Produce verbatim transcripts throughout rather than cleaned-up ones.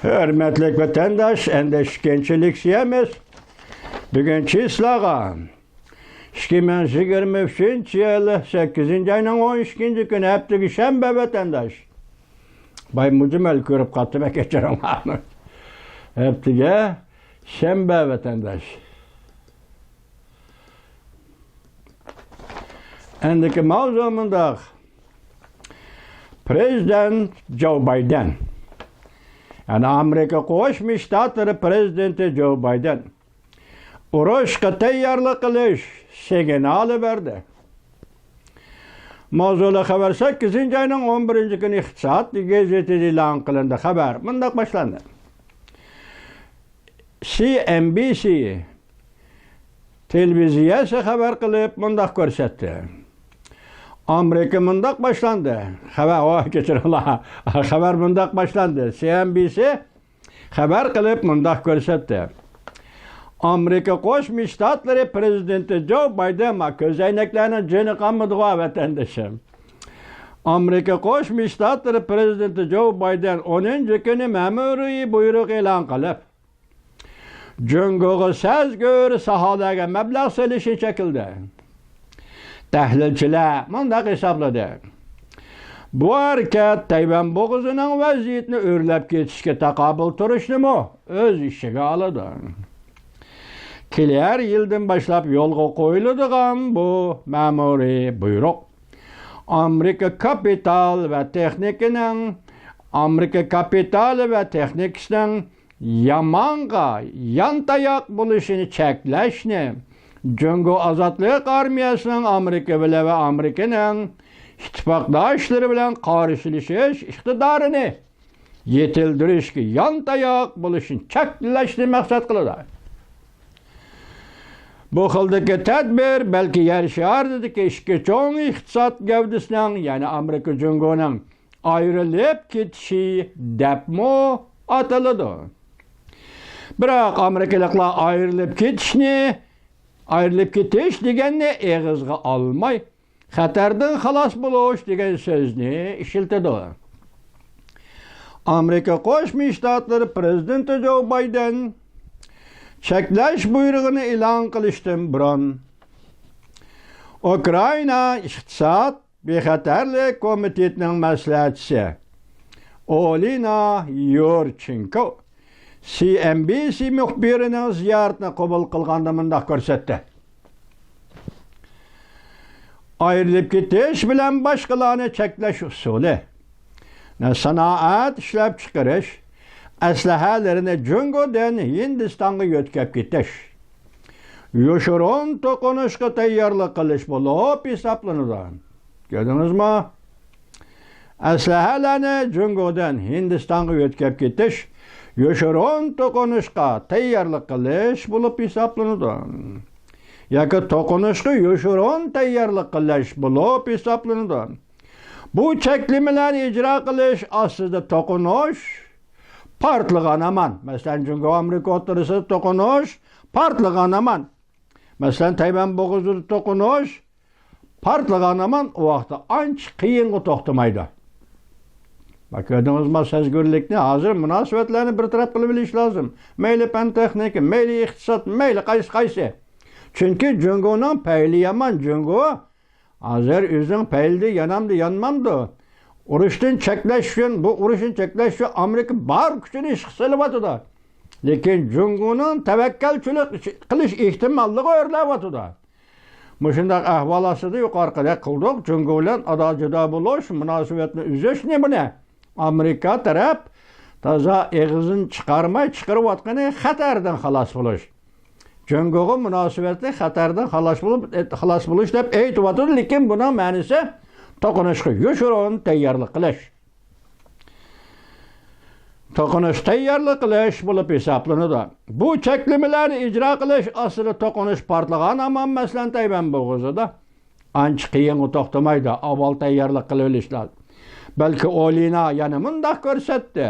ھۆرمەتلىك ۋەتەنداش، ئەندىشە كەنچىلىك سىيەمىز. بۈگۈن چىسلاغا ئىككى مىڭ يىگىرمە ئۈچىنچى يىل سەككىزىنچى ئاينىڭ ئون ئىككىنچى كۈنى، ھەپتىگە شەنبە ۋەتەنداش. باي مۇجمەل كۆرۈپ قاتتىم، كەچۈرۈڭلار. ھەپتىگە شەنبە ۋەتەنداش. ئەندىكى ماۋزۇ مۇنداق. پرېزىدېنت جو بايدېن، يەنى ئامېرىكا قوشما شتاتلىرى پرېزىدېنتى جو بايدېن ئۇرۇشقا تەييارلىق قىلىش سىگنالى بەردى. ماۋزۇلۇق خەۋەر سەككىزىنچى ئاينىڭ ئون بىرىنچى كۈنى ئىقتىساد گېزىتىدە ئېلان قىلىندى. خەۋەر مۇنداق باشلاندى. سى ئېن بى سى تېلېۋىزىيەسى خەۋەر قىلىپ مۇنداق كۆرسەتتى. ئامېرىكا مۇنداق باشلاندى. خەۋەر، ۋاي، كەچۈرۈڭلار. خەۋەر مۇنداق باشلاندى. سى ئېن بى سى خەۋەر قىلىپ مۇنداق كۆرسەتتى. ئامېرىكا قوشما شتاتلىرى پرېزىدېنتى جو بايدېن، ما، كۆزەينەكلەرنىڭ جېنى قانمىدىغۇ، ۋەتەندىشىم. ئامېرىكا قوشما شتاتلىرى پرېزىدېنتى جو بايدېن ئونىنچى كۈنى مەمۇرىي بۇيرۇق ئېلان قىلىپ، جۇڭگوغا سەزگۈر ساھەلەرگە مەبلەغ سېلىشنى چەكلىدى. تەھلىلچىلەر مۇنداق ھېسابلىدى. بۇ ھەرىكەت تەيۋەن بوغۇزىنىڭ ۋەزىيىتىنى ئۆرلەپ كېتىشكە تاقابىل تۇرۇشنىمۇ ئۆز ئىچىگە ئالىدۇ. كېلەر يىلدىن باشلاپ يولغا قويۇلىدىغان بۇ مەمۇرىي بۇيرۇق ئامېرىكا كاپىتال ۋە تېخنىكىنىڭ، ئامېرىكا كاپىتالى ۋە تېخنىكىسىنىڭ يامانغا يانتاياق بولۇشىنى چەكلەشنى، جۇڭگو ئازادلىق ئارمىيەسىنىڭ ئامېرىكا بىلەن ۋە ئامېرىكىنىڭ ئىتتىپاقداشلىرى بىلەن قارشىلىشىش ئىقتىدارىنى يېتىلدۈرۈشكە يانتاياق بولۇشىنى چەكلەشنى مەقسەت قىلىدۇ. بۇ خىلدىكى تەدبىر بەلكى يەر شارىدىكى ئىككى چوڭ ئىقتىساد گەۋدىسىنىڭ، يەنى ئامېرىكا جۇڭگونىڭ ئايرىلىپ كېتىشى دەپمۇ ئاتىلىدۇ. بىراق ئامېرىكىلىقلار ئايرىلىپ كېتىشنى، ئايرىلىپ كېتىش دېگەننى ئېغىزغا ئالماي، خەتەردىن خالاس بولۇش دېگەن سۆزنى ئىشلىتىدۇ. ئامېرىكا قوشما شتاتلىرى پرېزىدېنتى جو بايدېن چەكلەش بۇيرۇقىنى ئېلان قىلىشتىن بۇرۇن، ئۇكرائىنا ئىقتىساد بىخەتەرلىك كومىتېتىنىڭ مەسلىھەتچىسى ئولېنا يۇرچېنكو سى ئېن بى سى مۇخبىرىنىڭ زىيارىتىنى قوبۇل قىلغاندا مۇنداق كۆرسەتتى. ئايرىلىپ كېتىش بىلەن باشقىلارنى چەكلەش ئۇسۇلى، سانائەت، ئىشلەپچىقىرىش ئەسلىھەلىرىنى جۇڭگودىن ھىندىستانغا يۆتكەپ كېتىش، يوشۇرۇن توقۇنۇشقا تەييارلىق قىلىش بولۇپ ھېسابلىنىدۇ. كۆردىڭىزمۇ؟ ئەسلىھەلەرنى جۇڭگودىن ھىندىستانغا يۆتكەپ كېتىش يوشۇرۇن توقۇنۇشقا تەييارلىق قىلىش بولۇپ ھېسابلىنىدۇ. ياكى توقۇنۇشقا يوشۇرۇن تەييارلىق قىلىش بولۇپ ھېسابلىنىدۇ. بۇ چەكلىمىلەرنى ئىجرا قىلىش ئاستىدا توقۇنۇش پارتلىغان ھامان. مەسىلەن، جۇڭگو ئامېرىكا ئوتتۇرىسىدا توقۇنۇش پارتلىغان ھامان. مەسىلەن، تەيۋەن بوغۇزىدا توقۇنۇش پارتلىغان ھامان، ئۇ ۋاقىتتا ئانچە قىيىنغا توختىمايدۇ. باق، كۆردىڭىزما سەزگۈرلۈكنى؟ ھازىر مۇناسىۋەتلەرنى بىر تەرەپ قىلىپ ئېلىش لازىم. مەيلى پەن تېخنىكا، مەيلى ئىقتىساد، مەيلى قايسى قايسى. چۈنكى جۇڭگونىڭ پەيلى يامان. جۇڭگو ھازىر ئۆزىنىڭ پەيلىدە يانامدۇ، يانمامدۇ؟ ئۇرۇشتىن چەكلەش ئۈچۈن، بۇ ئۇرۇشنى چەكلەش ئۈچۈن ئامېرىكا بار كۈچىنى ئىشقا سېلىۋاتىدۇ. لېكىن جۇڭگونىڭ تەۋەككەلچىلىك قىلىش ئېھتىماللىقى ئۆرلەۋاتىدۇ. مۇشۇنداق ئەھۋال ئاستىدا يۇقىرىقىدەك قىلدۇق. جۇڭگو بىلەن ئادا جۇدا بولۇش، مۇناسىۋەتنى ئۈزۈش نېمىنى؟ ئامېرىكا تەرەپ تازا ئېغىزىنى چىقارماي چىقىرىۋاتقىنى خەتەردىن خالاس بولۇش. جۇڭگوغا مۇناسىۋەتلىك خەتەردىن خالاس بولۇپ، خالاس بولۇش دەپ ئېيتىۋاتىدۇ، لېكىن بۇنىڭ مەنىسى توقۇنۇشقا يوشۇرۇن تەييارلىق قىلىش. توقۇنۇش تەييارلىق قىلىش بولۇپ ھېسابلىنىدۇ. بۇ چەكلىمىلەرنى ئىجرا قىلىش ئاستىدا توقۇنۇش پارتلىغان ھامان، مەسىلەن، تەيۋەن بوغۇزىدا ئانچە قىيىنغا توختىمايدۇ. ئاۋۋال تەييارلىق قىلىۋېلىش لازىم. بەلكى ئولىنا يەنە مۇنداق كۆرسەتتى.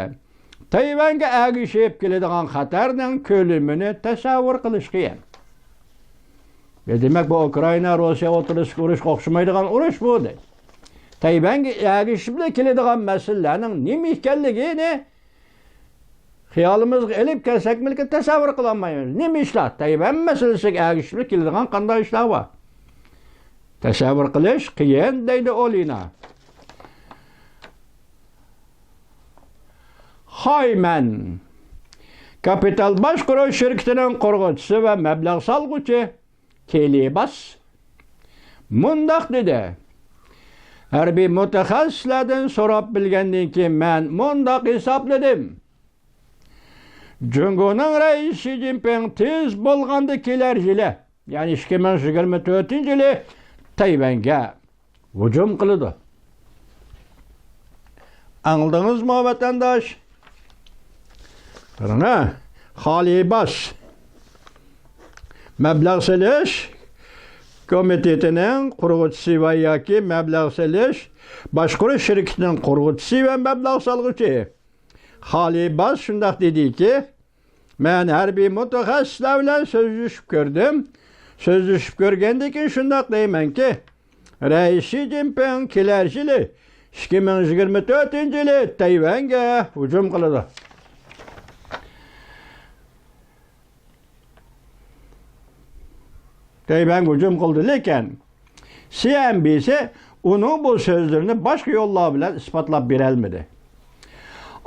تەيۋەنگە ئەگىشىپ كېلىدىغان خەتەرنىڭ كۆلىمىنى تەسەۋۋۇر قىلىش قىيىن. يا، دېمەك، بۇ ئۇكرائىنا، روسىيە ئوتتۇرىسىدىكى ئۇرۇشقا ئوخشىمايدىغان ئۇرۇش بۇ، دەيدۇ. تەيۋەنگە ئەگىشىپلا كېلىدىغان مەسىلىلەرنىڭ نېمە ئىكەنلىكىنى خىيالىمىزغا ئېلىپ كەلسەكمۇ، لېكىن تەسەۋۋۇر قىلالمايمىز. نېمە ئىشلار؟ تەيۋەن مەسىلىسىگە ئەگىشىپ كېلىدىغان قانداق ئىشلار بار؟ تەسەۋۋۇر قىلىش قىيىن، دەيدۇ ئولىنا. خايمەن، كاپىتال باشقۇرۇش شىركىتىنىڭ قۇرغۇچىسى ۋە مەبلەغ سالغۇچى كېلىباس مۇنداق دېدى: ھەربىي مۇتەخەسسىسلەردىن سوراپ بىلگەندىن كېيىن، مەن مۇنداق ھېسابلىدىم. جۇڭگونىڭ رەئىسى شى جىنپىڭ تېز بولغاندا كېلەر يىلى، يەنى ئىككى مىڭ يىگىرمە تۆتىنچى يىلى تەيۋەنگە ھۇجۇم قىلىدۇ. ئاڭلىدىڭىزمۇ، ۋەتەنداش؟ قاراڭا، خالىباس مەبلەغ سېلىش كومىتېتىنىڭ قۇرغۇچىسى ۋە ياكى مەبلەغ سېلىش باشقۇرۇش شىركىتىنىڭ قۇرغۇچىسى ۋە مەبلەغ سالغۇچى خالىباس شۇنداق دېدىكى، مەن ھەربىي مۇتەخەسسىسلەر بىلەن سۆزلىشىپ كۆردۈم. سۆزلىشىپ كۆرگەندىن كېيىن شۇنداق دەيمەنكى، رەئىس شى جىنپىڭ كېلەر يىلى، ئىككى مىڭ يىگىرمە تۆتىنچى يىلى تەيۋەنگە ھۇجۇم قىلىدۇ. تەيۋەنگە ھۇجۇم قىلدى، لېكىن سى ئېن بى سى ئۇنىڭ بۇ سۆزلىرىنى باشقا يوللار بىلەن ئىسپاتلاپ بېرەلمىدى.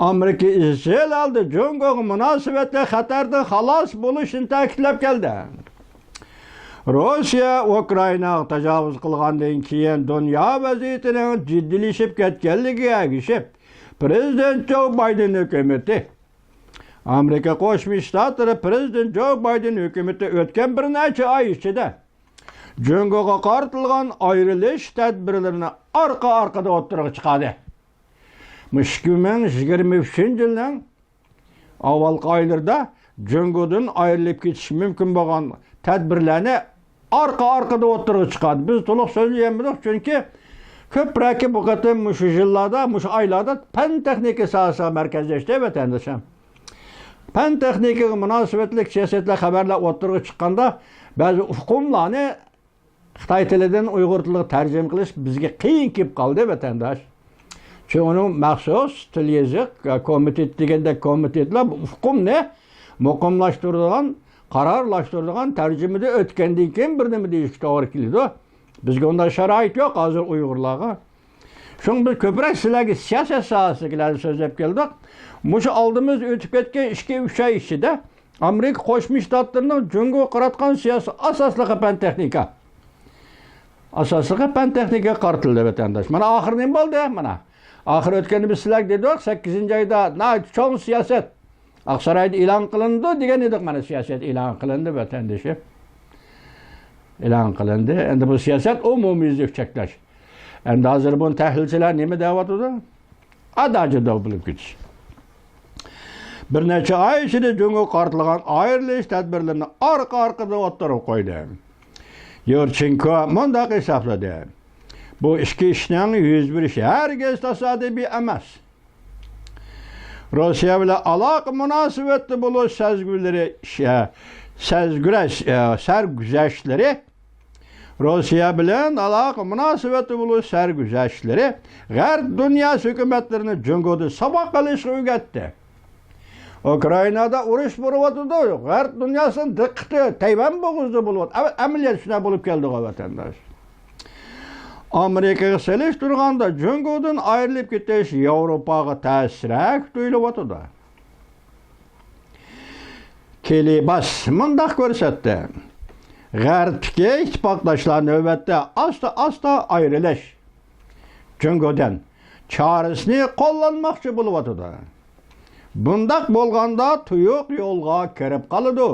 ئامېرىكا ئىزچىل ھالدا جۇڭگوغا مۇناسىۋەتلىك خەتەردىن خالاس بولۇشنى تەكىتلەپ كەلدى. روسىيە ئۇكرائىناغا تاجاۋۇز قىلغاندىن كېيىن، دۇنيا ۋەزىيىتىنىڭ جىددىيلىشىپ كەتكەنلىكىگە ئەگىشىپ، پىرېزىدېنت جو بايدېن ھۆكۈمىتى، ئامېرىكا قوشما شتاتلىرى پىرېزىدېنت جو بايدېن ھۆكۈمىتى ئۆتكەن بىر نەچچە ئاي ئىچىدە جۇڭگوغا قارىتىلغان ئايرىلىش تەدبىرلىرىنى ئارقا-ئارقىدىن ئوتتۇرىغا چىقاردى. مۇشۇ ئىككى مىڭ يىگىرمە ئۈچىنچى يىلنىڭ ئاۋۋالقى ئايلىرىدا جۇڭگودىن ئايرىلىپ كېتىشى مۇمكىن بولغان تەدبىرلەرنى ئارقا-ئارقىدىن ئوتتۇرىغا چىقاردى. بىز تولۇق سۆزلىيەلمىدۇق، چۈنكى كۆپرەكى بۇ قېتىم مۇشۇ يىللاردا، مۇشۇ ئايلاردا پەن-تېخنىكا ساھەسىگە مەركەزلەشتى، ۋەتەنداشلار. پەن-تېخنىكىغا مۇناسىۋەتلىك سىياسەتلەر، خەۋەرلەر ئوتتۇرىغا چىققاندا، بەزى ئۇقۇملارنى خىتاي تىلىدىن ئۇيغۇر تىلىغا تەرجىمە قىلىش بىزگە قىيىن كېلىپ قالدى، ۋەتەنداش. چۈنكى ئۇنىڭ مەخسۇس تىل يېزىق كومىتېت دېگەندەك كومىتېتلار بۇ ئۇقۇمنى مۇقىملاشتۇرىدىغان، قارارلاشتۇرىدىغان، تەرجىمىدىن ئۆتكەندىن كېيىن بىر نېمە دېيىشكە توغرا كېلىدۇ. بىزگە ئۇنداق شارائىت يوق ھازىر ئۇيغۇرلارغا. شۇڭا بىز كۆپرەك سىلەرگە سىياسەت ساھەسىدىكىلەرنى سۆزلەپ كەلدۇق. مۇشۇ ئالدىمىزدا ئۆتۈپ كەتكەن ئىككى، ئۈچ ئاي ئىچىدە ئامېرىكا قوشما شتاتلىرىنىڭ جۇڭگوغا قاراتقان سىياسىي ئاساسلىقى پەن-تېخنىكا. ئاساسلىقى پەن-تېخنىكىغا قارىتىلدى، ۋەتەنداش. مانا ئاخىرى نېمە بولدى؟ مانا ئاخىرى ئۆتكەندە بىز سىلەرگە دېدۇق، سەككىزىنچى ئايدا ناھايىتى چوڭ سىياسەت. ئاقسارايدا ئېلان قىلىنىدۇ دېگەن ئىدۇق، مانا سىياسەت ئېلان قىلىندى، ۋەتەندىشىم. ئېلان قىلىندى. ئەمدى بۇ سىياسەت ئومۇميۈزلۈك چەكلەش. ئەمدى ھازىر بۇنى تەھلىلچىلەر نېمە دەۋاتىدۇ؟ ئادا-جۇدا بولۇپ كېتىش. بىر نەچچە ئاي ئىچىدە جۇڭگوغا قارىتىلغان ئايرىلىش تەدبىرلىرىنى ئارقا-ئارقىدىن ئوتتۇرىغا قويدى. يۇرچېنكو مۇنداق ھېسابلىدى: بۇ ئىككى ئىشنىڭ يۈز بېرىشى ھەرگىز تاسادىپىي ئەمەس. روسىيە بىلەن ئالاقە مۇناسىۋەتتە بولۇش سەزگۈلىرى، شە-، سەزگۈرەش، ئە، سەرگۈزەشتلىرى، روسىيە بىلەن ئالاقە مۇناسىۋەتتە بولۇش سەرگۈزەشتلىرى غەرب دۇنياسى ھۆكۈمەتلىرىنى جۇڭگودىن ساۋاق ئېلىشقا ئۆگەتتى. ئۇكرائىنادا ئۇرۇش بولۇۋاتىدۇ، غەرب دۇنياسىنىڭ دىققىتى تەيۋەن بوغۇزىدا بولۇۋاتىدۇ. ئەمەلىيەت شۇنداق بولۇپ كەلدىغۇ، ۋەتەنداش. ئامېرىكىغا سېلىشتۇرغاندا جۇڭگودىن ئايرىلىپ كېتىش ياۋروپاغا تەسرەك تۇيۇلۇۋاتىدۇ. كېلىباس مۇنداق كۆرسەتتى: غەربتىكى ئىتتىپاقداشلار نۆۋەتتە ئاستا-ئاستا ئايرىلىش، جۇڭگودىن، چارىسىنى قوللانماقچى بولۇۋاتىدۇ. بۇنداق بولغاندا تۇيۇق يولغا كىرىپ قالىدۇ.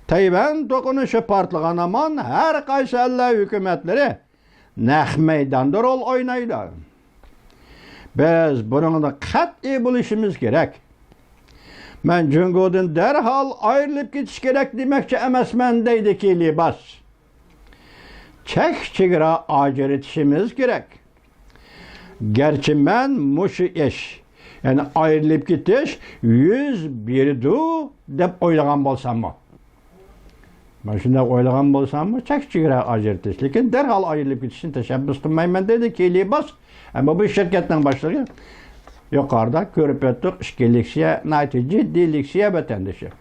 تەيۋەن توقۇنۇشى پارتلىغان ھامان ھەر قايسى ئەللەر ھۆكۈمەتلىرى نەق مەيداندا رول ئوينايدۇ. بىز بۇنىڭدىن قەتئىي بولۇشىمىز كېرەك. مەن جۇڭگودىن دەرھال ئايرىلىپ كېتىش كېرەك دېمەكچى ئەمەسمەن، دەيدۇ كېلىباس. چەك چېگرا ئاجرىتىشىمىز كېرەك. گەرچە مەن مۇشۇ ئىش، يەنى ئايرىلىپ كېتىش يۈز بېرىدۇ دەپ ئويلىغان بولساممۇ، مەن شۇنداق ئويلىغان بولساممۇ، چەك چېگرا ئاجرىتىش، لېكىن دەرھال ئايرىلىپ كېتىشنى تەشەببۇس قىلمايمەن، دېدى كېلىباس. ئەمما بۇ شىركەتنىڭ باشلىقى يۇقىرىدا كۆرۈپ ئۆتتۇق، ئىككى لېكسىيە، ناھايىتى جىددىي لېكسىيە، ۋەتەندىشىم.